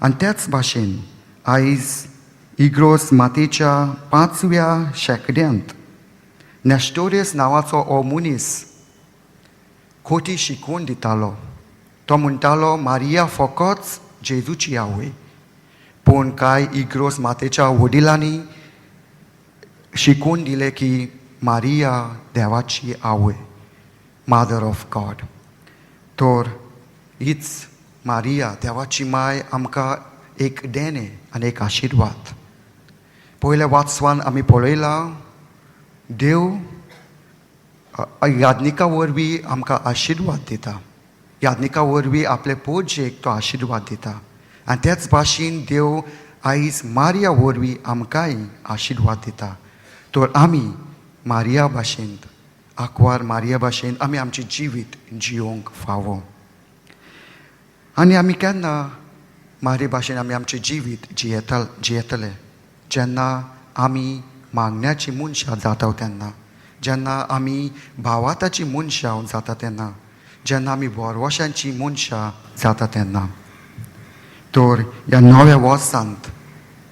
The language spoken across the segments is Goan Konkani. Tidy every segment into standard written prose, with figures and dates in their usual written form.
आनी त्याच भाशेन आयज इग्रोस मातेच्या पांचव्या शेंकड्यांत नेस्टोरियस नांवाचो हो मनीस खोटी शिकवण दितालो. तो म्हणटालो, मारिया फकत जेजूची आवय. पूण कांय इग्रोस मातेच्या वडिलांनी शिकवून दिलें की मारिया देवाची आवय, मादर ऑफ गॉड. तर हीच मारिया देवाची माय आमकां एक देणें आनी एक आशिर्वाद. पयल्या वाचवान आमी पळयलां, देव याज्ञिका वरवीं आमकां आशिर्वाद दिता. याज्ञिका वरवीं आपले पोजेक तो आशिर्वाद दिता आनी त्याच भाशेन देव आयज मारिया वरवीं आमकांय आशिर्वाद दिता. तर आमी मारिया भाशेन, आंकवार मारिया भाशेन आमी आमचें जिवीत जियोंक फावो. आनी आमी केन्ना मारी भाशेन आमी आमचें जिवीत जियेतले? जेन्ना आमी मागण्याची मनशां जाता तेन्ना, जेन्ना आमी भावार्थाची मनशां जाता तेन्ना, जेन्ना आमी भरवशांची मनशां जाता तेन्ना. तर ह्या नव्या वर्सांत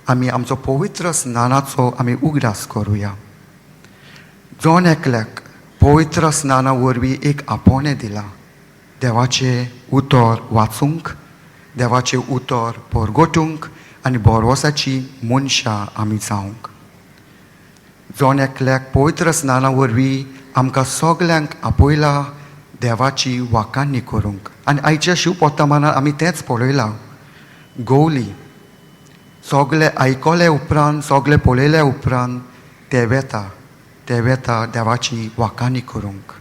आमी आमचो पवित्र स्नानाचो आमी उगडास करुया. जण एकल्याक पवित्र स्नाना वरवीं एक आपोवणें दिलां, देवाचें उतर वाचूंक, देवाचें उतर परगटूंक आनी भरवसाची मनशां आमी जावंक. जण एकल्याक पवित्र स्नाना वरवीं आमकां सगल्यांक आपयला देवाची वाखाणी करूंक. आनी आयच्या शिवपोतामानार आमी तेंच पळयलां. गोवली सगळे आयकले उपरांत, सगळे पळयल्या उपरांत ते वेता, ते वेता देवाची वाखाणी करूंक.